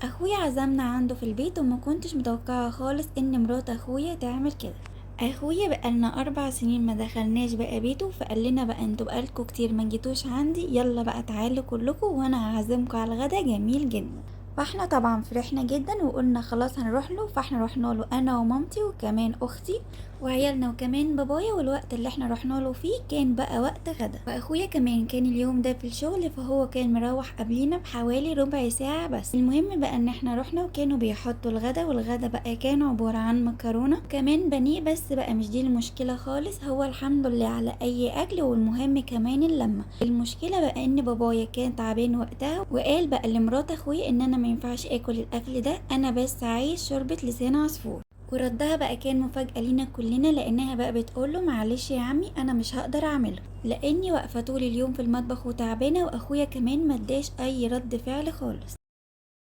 اخويا عزمنا عنده في البيت، وما كنتش متوقعه خالص ان مرات اخويا تعمل كده. اخويا بقالنا 4 سنين ما دخلناش بقى بيته، فقال لنا بقى انتوا بقالكوا كتير ما جيتوش عندي، يلا بقى تعالوا كلكم وانا هعزمكم على الغدا جميل جدا. فاحنا طبعا فرحنا جدا وقلنا خلاص هنروح له. فاحنا رحنا له انا ومامتي وكمان اختي وعيالنا وكمان بابايا، والوقت اللي احنا رحنا له فيه كان بقى وقت غدا. واخويا كمان كان اليوم ده في الشغل، فهو كان مروح قبلينا بحوالي ربع ساعة بس. المهم بقى ان احنا رحنا وكانوا بيحطوا الغدا، والغدا بقى كان عبارة عن مكرونة كمان بانيه، بس بقى مش دي المشكلة خالص، هو الحمد لله على اي اكل، والمهم كمان اللمة. المشكلة بقى ان بابايا كان تعبان وقتها، وقال بقى لمرات اخويا ان انا ما ينفعش اكل الاكل ده، انا بس عايز شوربة لسان عصفور. وردها بقى كان مفاجأة لينا كلنا، لأنها بقى بتقوله معلش يا عمي أنا مش هقدر أعمله لأني واقفة طول اليوم في المطبخ وتعبانة، وأخويا كمان مداش أي رد فعل خالص.